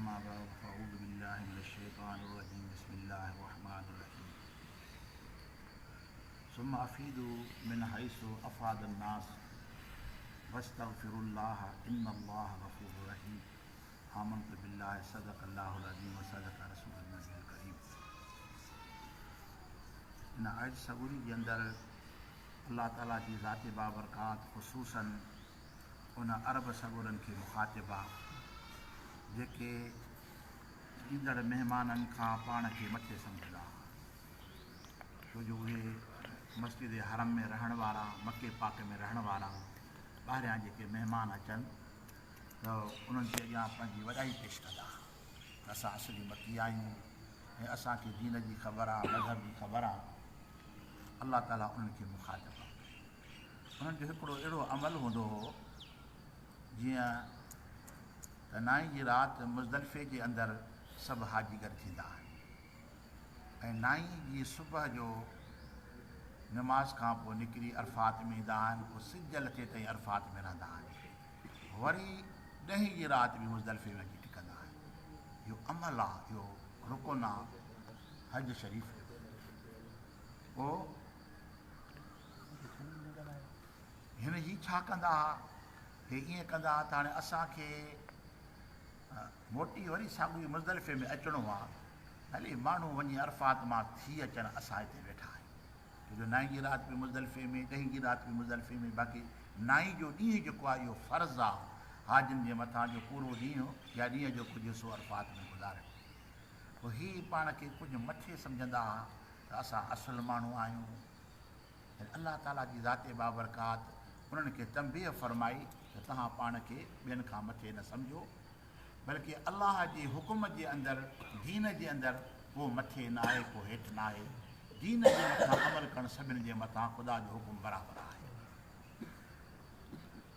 اما بعد فاعوذ بالله من الشيطان الرجيم بسم الله الرحمن الرحيم ثم افيدوا من حيث افاد الناس واستغفروا الله ان الله غفور رحيم آمنت بالله صدق الله العظيم وصدق رسول النبي الڪريم ان آيت سڳوري جي اندر الله تعالي جي ذات بابرڪات خصوصا ان عرب سڳورن کي مخاطب آ جيڪي ايندڙ مهمانن کان پاڻ کي مٿي سمجهندا ها ڇو جو اهي مسجد حرم ۾ رهڻ وارا مڪي پاڪ ۾ رهڻ وارا ٻاهريان جيڪي مهمان اچن ته انهن جي اڳيان پنهنجي وڏائي پيش ڪندا ها ته اسان اصلي مڪي آهيون ۽ اسان کي دين جي خبر آ مذهب جي خبر آ. الله تعاليٰ انهن کي مخاطب آ. انهن جو هڪڙو اهڙو عمل هوندو هو جيئن ته نائين جي رات مزدلفي جي اندر سڀ حاجي گڏ ٿيندا آهن ۽ نائين جي صبح جو نماز کان پوء نڪري عرفات ۾ ايندا آهن پوء سج لٿي تائين عرفات ۾ رهندا آهن وري ڏهين جي رات به مزدلفي ۾ اچي ٽڪندا آهن. اهو عمل آ، اهو رڪن آ حج شريف جو. پوء هن هي ڇا ڪندا ها؟ هي ائين ڪندا ها ته هاڻي اسان کي موٽي وري ساڳيو مزدلفي ۾ اچڻو آ، هلي ماڻهو وڃي عرفات مان ٿي اچن، اسان هتي ويٺا آهيون. ڇو جو نائين جي رات به مزدلفي ۾، ڏهين جي رات به مزدلفي ۾، باقي نائين جو ڏينهن جيڪو آهي اهو فرض آهي حاجين جي مٿان جو پورو ڏينهن يا ڏينهن جو ڪجهه حصو عرفات ۾ گذارين. پوء هي پاڻ کي ڪجهه مٿي سمجهندا ها ته اسان اصل ماڻهو آهيون. يعني الله تعاليٰ جي ذات بابرڪات انهن کي تنبيهه فرمائي ته توهان پاڻ کي ٻين کان مٿي نه سمجهو، بلڪه الله جي حڪم جي اندر، دين جي اندر ڪو مٿي ناهي ڪو هيٺ ناهي، دين جي مٿان عمل ڪرڻ سڀني جي مٿان خدا جو حڪم برابر آهي.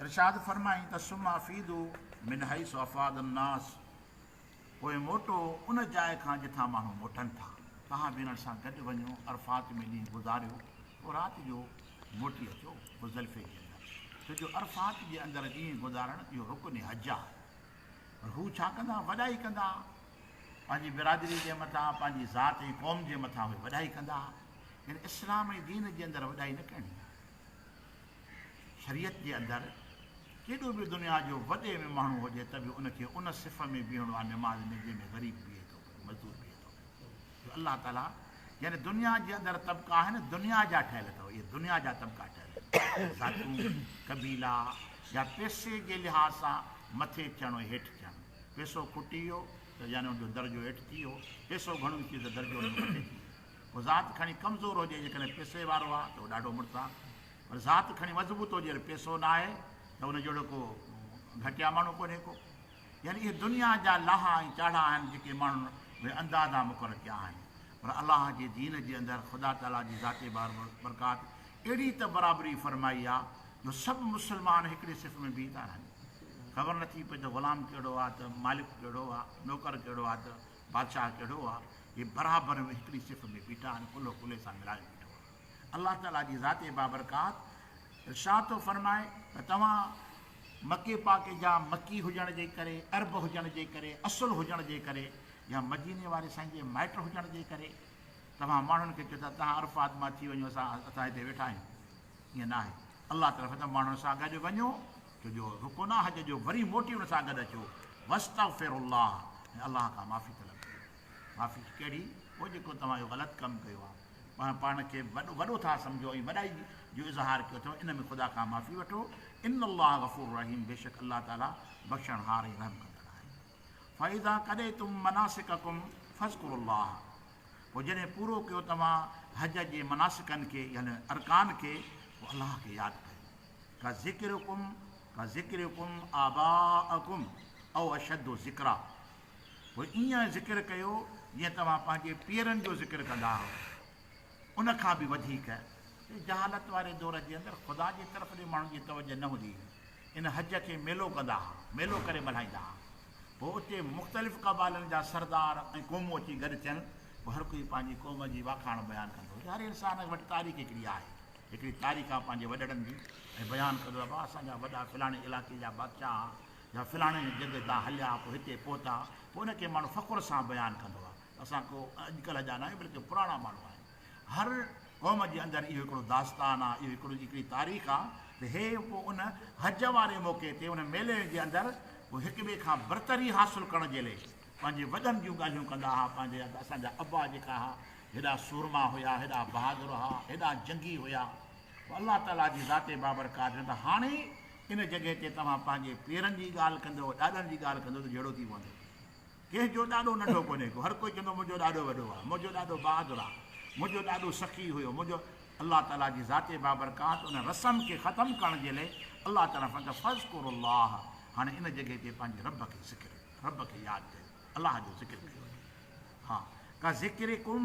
ارشاد فرمائين ته ثم افيضوا من حيث افاض الناس پوء موٽو ان جاء کان جتان ماڻهو موٽن ٿا، توهان به انهن سان گڏ وڃو، عرفات ۾ ڏينهن گذاريو، پوء رات جو موٽي اچو مزدلفي جي اندر، ڇو جو عرفات جي اندر ڏينهن گذارڻ اهو رڪن حج آهي. پر هو ڇا ڪندا؟ وڏائي ڪندا. پنهنجي برادري جي مٿان، پنهنجي ذات ۽ قوم جي مٿان اهي وڏائي ڪندا. يعني اسلام ۽ دين جي اندر وڏائي نه ڪرڻي آهي. شريعت جي اندر ڪيڏو به دنيا جو وڏي ۾ ماڻهو هجي ته به ان کي ان صف ۾ بيهڻو آهي نماز ۾ جنهن ۾ غريب بيهي ٿو پيو، مزدور بيهي ٿو پيو. جو الله تعاليٰ يعني دنيا جي اندر طبقا آهن دنيا جا ٺهيل اٿو، اهي دنيا جا طبقا ٺهيل آهن، ذاتون، قبيلا يا پئسي جي لحاظ سان مٿي ٿيڻ ۽ هيٺ ٿيڻ. پئسو کٽي ويو ته يعني ان جو درجو هيٺ ٿي ويو، پئسو گهڻو ٿي ويو ته درجو ان جو مٿي ٿي ويو. پوء ذات کڻي ڪمزور هجي جيڪڏهن پئسي وارو آهي ته اهو ڏاڍو مڙس آهي پر ذات کڻي مضبوط هجي پر پئسو نه آهي ته ان جهڙو ڪو گهٽيا ماڻهو ڪونهي ڪو. يعني اهي دنيا جا لاها ۽ چاڙها آهن جيڪي ماڻهن اهي اندازا مقرر ڪيا آهن پر الله جي دين جي اندر خدا تعاليٰ جي ذات بابرڪات اهڙي ته برابري فرمائي آ جو سڀ مسلمان هڪڙي صف ۾ بيهي ٿا رهن. خبر نٿي پئي ته غلام ڪهڙو آ ته مالڪ ڪهڙو آ، نوڪر ڪهڙو آ ته بادشاهه ڪهڙو آ، اهي برابر ۾ هڪڙي صف ۾ بيٺا آهن، ڪلهو ڪلهي سان ملايو بيٺو آ. الله تعاليٰ جي ذات بابرڪات ارشاد ٿو فرمائي ته توهان مڪي پاڪ جا مڪي هجڻ جي ڪري، عرب هجڻ جي ڪري، اصل هجڻ جي ڪري يا مديني واري سائين جي مائٽ هجڻ جي ڪري توهان ماڻهن کي چئو ٿا توهان عرفات مان ٿي وڃو اسان اسان هتي ويٺا آهيون ائين ناهي الله طرف ته ماڻهن سان گڏ وڃو ڇو جو رڪن آهي حج جو وري موٽي ان سان گڏ اچو واستغفر الله ۽ الله کان معافي طلب ڪيو معافي ڪهڙي اهو جيڪو توهان اهو غلط ڪم ڪيو آهي پاڻ پاڻ کي وڏو وڏو ٿا سمجهو ۽ وڏائي جو اظهار ڪيو اٿو ان ۾ خدا کان معافي وٺو ان الله غفور رحيم بيشڪ الله تعالي بخشڻهار ۽ رحم ڪندڙ آهي فاذا قضيتم مناسڪکم فاذڪروا الله پوء جڏهن پورو ڪيو توهان حج جي مناسڪن کي يعني ارڪان کي پوء الله کي ياد ڪريو ڪذڪرڪم ڪذڪرڪم آباءکم او اشد ذڪرا پوء ائين ذڪر ڪيو جيئن توهان پنهنجي پيئرن جو ذڪر ڪندا هئو ان کان به وڌيڪ. جهالت واري دور جي اندر خدا جي طرف ڏي ماڻهن جي توجه نه هوندي هئي. ان حج کي ميلو ڪندا ها، ميلو ڪري ملهائيندا ها. پوء اتي مختلف قبائلن جا سردار ۽ قومون اچي گڏ ٿين، پوء هر ڪوئي پنهنجي قوم جي واکاڻ بيان ڪندو هو. هر انسان وٽ تاريخ هڪڙي آهي، هڪڙي تاريخ آهي پنهنجي وڏڙن جي ۽ بيان ڪندو آهي، بابا اسان جا وڏا فلاڻي علائقي جا بادشاهه ها. يا فلاڻي جڳهه تان هليا پوء هتي پهتا، پوء ان کي ماڻهو فخر سان بيان ڪندو آهي ته اسان ڪو اڄڪلهه جا ناهيون بلڪه پراڻا ماڻهو آهيون. هر قوم جي اندر اهو هڪڙو داستان آهي، اهو هڪڙو هڪڙي تاريخ آهي ته هي پوء ان حج واري موقعي تي ان ميلي جي اندر پوء هڪ ٻئي کان برتري حاصل ڪرڻ جي لئي پنهنجي وڏن جون ڳالهيون ڪندا ها، پنهنجي اسان جا ابا جيڪا ها هيڏا سورما هيا، هيڏا بهادر ها، هيڏا جنگي هيا. پوء الله تعاليٰ جي ذات بابرڪات چون ته هاڻي ان جڳهه تي توهان پنهنجي پيرن جي ڳالهه ڪندؤ، ڏاڏن جي ڳالهه ڪندؤ ته جهيڙو ٿي پوندو. ڪنهن جو ڏاڏو ننڍو ڪونهي ڪو، هر ڪوئي چوندو منهنجو ڏاڏو وڏو آهي، منهنجو ڏاڏو بهادر آهي، منهنجو ڏاڏو سخي هيو، منهنجو. الله تعاليٰ جي ذات بابرڪات ان رسم کي ختم ڪرڻ جي لئي الله تعاليٰ فرمائي ٿو فاذڪروا الله هاڻي ان جڳهه تي پنهنجي رب کي ذڪر رب کي ياد ڪيو، الله جو ذڪر ڪيو. ها ڪذڪرڪم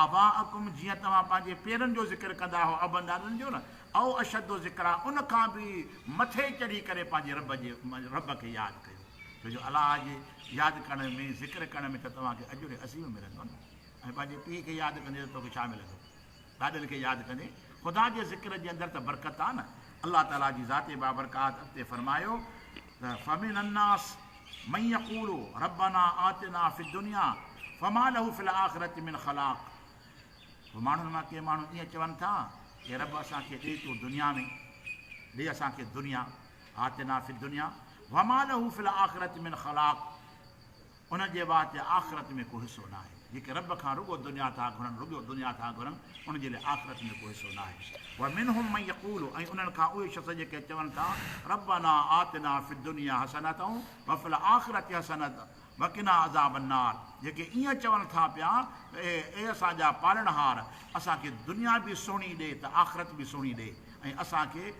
آباءڪم جيئن توهان پنهنجي پيرن جو ذڪر ڪندا هئو ابن ڏاڏن جو نه او اشد ذڪرا ان کان به مٿي چڙهي ڪري پنهنجي رب جي رب کي ياد ڪيو ڇو جو الله جي ياد ڪرڻ ۾ ذڪر ڪرڻ ۾ ته توهان کي اجر عظيم ملندو نه ۽ پنهنجي پيء کي ياد ڪندي ته توکي ڇا ملندو ڏاڏن کي ياد ڪندي خدا جي ذڪر جي اندر ته برڪت آ نه الله تعالي جي ذات بابرڪات اڳتي فرمايو ته فمن الناس من يقول ربنا آتنا في الدنيا فما له في الاخرة من خلاق پوء ماڻهن مان ڪي ماڻهو ائين چون ٿا اي رب اسان کي ڏي تون دنيا ۾ ڏي اسان کي دنيا آتنا في الدنيا وما له في الاخرة من خلاق انهن جي واسطي آخرت ۾ ڪو حصو ناهي. جيڪي رب کان رڳو دنيا ٿا گهرن، رڳو دنيا ٿا گهرن، انهن جي لاء آخرت ۾ ڪو حصو ناهي. ومنهم من يقول ۽ انهن کان اهي شخص جيڪي چون ٿا، ربنا آتنا في الدنيا حسنة وفي الآخرة حسنة وقنا عذاب النار جيڪي ائين چون ٿا پيا ته اي اسان جا پالڻهار! اسان کي دنيا به سهڻي ڏي ته آخرت به سهڻي ڏي ۽ اسان کي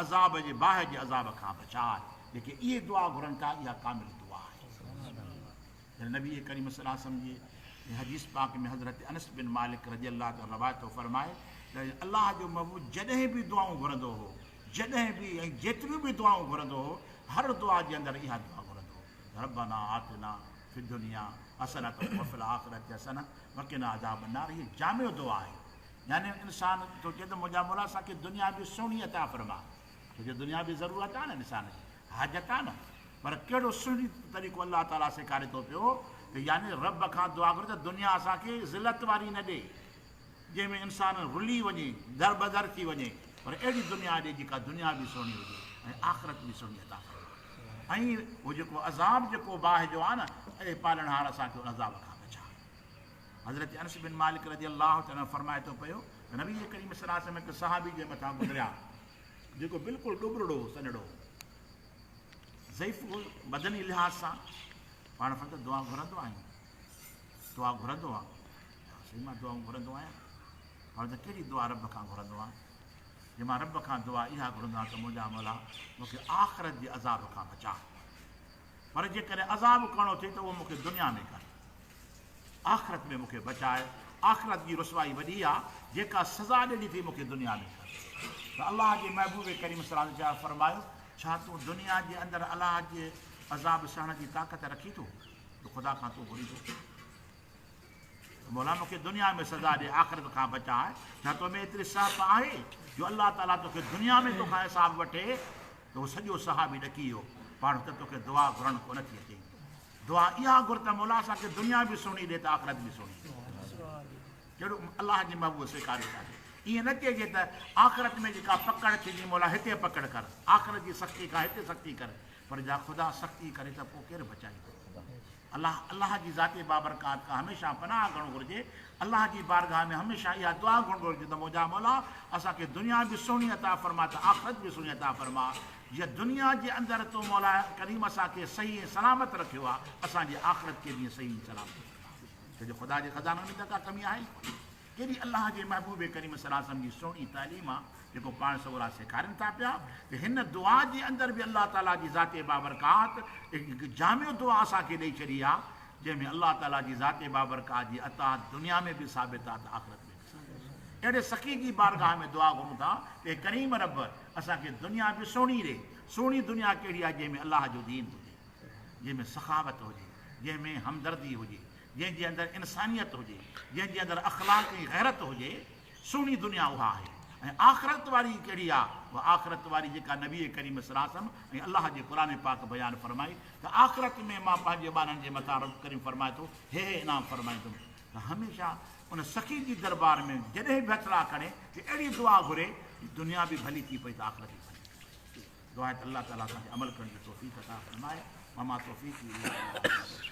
عذاب جي باهه جي عذاب کان بچاء. جيڪي اهي دعا گهرن ٿا اها ڪامل دعا آهي. جڏهن نبي ڪريم صلي الله عليه وسلم جي حديث پاڪ ۾ حضرت انس بن مالڪ رضي الله تعالٰي روايت ٿو فرمائي ته الله جو محبوب جڏهن به دعائون گهرندو هو جڏهن به ۽ جيتريون به دعائون گهرندو هو هر دعا جي اندر اها دعا گهرندو هو ربنا آتنا في الدنيا حسنة وفي الآخرة حسنة وقنا عذاب النار هي جامع دعا آهي يعني انسان ٿو چئي ته منهنجا مولا اسان کي دنيا به سهڻي عطا فرما ڇو جو دنيا به ضرورت آهي نه انسان جي حاجت آهي نه پر ڪهڙو سهڻي طريقو الله تعالي سيکاري ٿو پيو ته يعني رب کان دعا گهر ته دنيا اسان کي ذلت واري نه ڏي جنهن ۾ انسان رلي وڃي در بدر ٿي وڃي پر اهڙي دنيا ڏي جيڪا دنيا به سهڻي هجي ۽ آخرت به سهڻي عطا فرمائي ۽ هو جيڪو عذاب جيڪو باهه جو آهي نه اي پالڻهار اسان کي ان عذاب کان بچاء. حضرت انس بن مالڪ رضي الله تعالٰي عنه فرمائي ٿو پيو ته نبي ڪريم صلي الله عليه وسلم هڪ صحابي جي مٿان گذريا جيڪو بلڪل ڏٻرڙو هو سنهڙو هو ضعيف هو بدني لحاظ سان پاڻ فرمايو دعا گهرندو آهين دعا گهرندو آهين سائين مان دعائون گهرندو آهيان پاڻ ته ڪهڙي دعا رب کان گهرندو آهيان جي مان رب کان دعا اها گهرندو آهيان ته منهنجا مولا مون کي آخرت جي عذاب کان بچاء پر جيڪڏهن عذاب ڪرڻو اٿئي ته اهو مون کي دنيا ۾ ڪر، آخرت ۾ مون کي بچاء، آخرت جي رسوائي وڏي آ، جيڪا سزا ڏيڻي اٿئي مون کي دنيا ۾ ڪر. ته الله جي محبوب ڪريم صلي الله عليه وسلم فرمايو، ڇا تون دنيا جي اندر الله جي عذاب سهڻ جي طاقت رکين ٿو جو خدا کان تون گهرين ٿو؟ مولا مون کي دنيا ۾ سزا ڏي آخرت کان بچاء، ڇا تو ۾ ايتري سهپ آهي جو الله تعاليٰ توکي دنيا ۾ توکان حساب وٺي؟ ته هو سڄو صحابي ڏڪي ويو، پاڻ ته توکي دعا گهرڻ ڪونه ٿي اچي، دعا اها گهر ته مولا اسان کي دنيا به سهڻي ڏي ته آخرت به سهڻي ڏي. ڪهڙو الله جي محبوب سيکاريو اسان کي ائين نه چئجي ته آخرت ۾ جيڪا پڪڙ ٿيندي مولا هتي پڪڙ ڪر، آخرت جي سختي کان هتي سختي ڪر، پر جا خدا سختي ڪري ته پوء ڪير بچائيندو؟ الله الله جي ذات بابرڪات کان هميشه پناهه گهرڻ گهرجي، الله جي بارگاهه ۾ هميشه اها دعا گهرڻ گهرجي ته منهنجا مولا اسان کي دنيا به سهڻي عطا فرما ته آخرت به سهڻي عطا فرما، جيئن دنيا جي اندر تو مولا ڪريم اسان کي صحيح ۽ سلامت رکيو آهي اسان جي آخرت کي به ائين صحيح ۽ سلامت فرما، ڇو جو خدا جي خزانن ۾ ته ڪا ڪمي آهي ئي ڪونه. ڪيڏي الله جي محبوب ڪريم صلي الله عليه وسلم جي سهڻي تعليم آ جيڪو پاڻ سڳورا سيکارين ٿا پيا ته هن دعا جي اندر به الله تعالي جي ذات بابرڪات هڪ جامع دعا اسان کي ڏئي ڇڏي آ جنهن ۾ الله تعالي جي ذات بابرڪات جي عطا دنيا ۾ به ثابت آ ته آخرت ۾ به ثابت آ. اهڙي سخي جي بارگاهه ۾ دعا گهرون ٿا ته اي ڪريم رب اسان کي دنيا به سهڻي ڏي، سهڻي دنيا ڪهڙي آ جنهن ۾ الله جو دين هجي، جنهن ۾ سخاوت هجي، جنهن ۾ همدردي هجي، جنهن جي اندر انسانيت هجي، جنهن جي اندر اخلاق ۽ غيرت هجي، سهڻي دنيا اها آهي. ۽ آخرت واري ڪهڙي آ؟ اها آخرت واري جيڪا نبي ڪريم صلعم ۽ الله جي قرآن پاڪ بيان فرمائي ته آخرت ۾ مان پنهنجي ٻانهن جي مٿان رب ڪريم فرمائي ٿو هي هي انعام فرمائيندم ته هميشه ان سخي جي دربار ۾ جڏهن به هٿڙا کڻي ته اهڙي دعا گهري دنيا به ڀلي ٿي پئي ته آخرت به ڀلي ٿي پئي. دعا آهي ته الله تعالي اسان کي عمل ڪرڻ جي توفيق عطا فرمائي. وما توفيقي الا بالله.